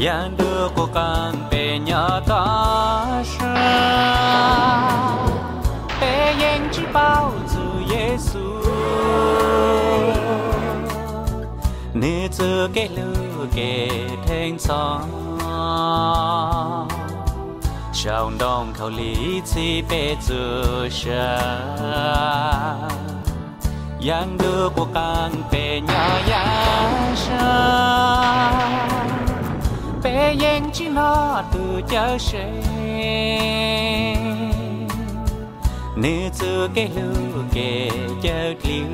Yav ntuj qub qees peb nyob toj siab, peb yeej tsis paub txog Yexus, nws txoj kev hlub kev theej txhoj, saum ntoo khaub lig txhij peb txhua sab. Yav ntuj qub qees peb nyob yaj sab, peb yeej tsis hnov tus Cawmseej, nws txoj kev hlub kev cawm dlig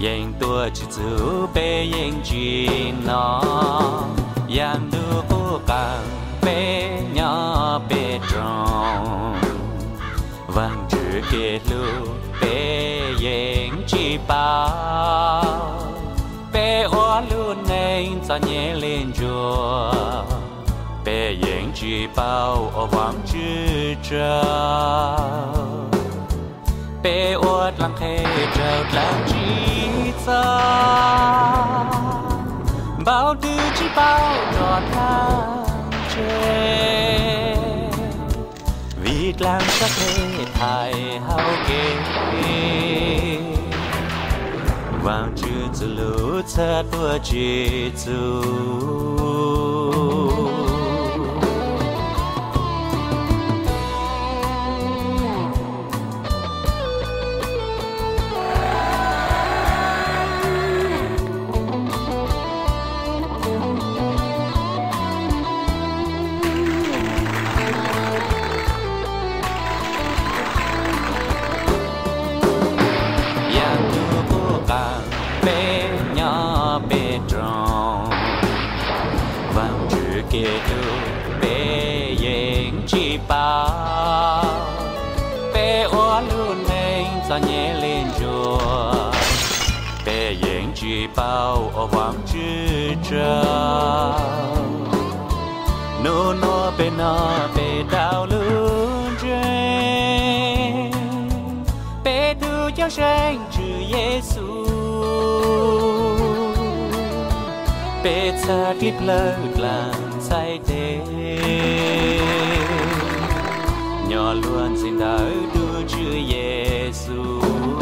yeej tuaj tsis txog, peb yeej tsis hnov. Yav ntuj qub qees peb nyob peb rooj, Vaajtswv kev hlub peb yeej tsis paub, peb ua lub neej txom nyem li ntsuag, peb yeej tsis paub ua Vaajtswv tsaug. Peb ua dlaab qhe raug dlaab tsi txog, npaum twg tsis paub rov dlaab tse, vim dlaab sab qe thaiv hauv kev, Vaajtswv txuj lug txhaj tuaj tsis txug. Yav ntuj qub qees peb nyob peb rooj, Vaajtswv kev hlub peb yeej tsis paub, peb ua lub neej txom nyem li ntsuag, peb yeej tsis paub ua Vaajtswv tsaug. Nub nua peb nov peb tau lub ntsej, peb tug Cawmseej Tswv Yexus, peb txhad dlib plawg dlaag txhais tes, nyob luag ntxhi ntawm tug Tswv Yexus.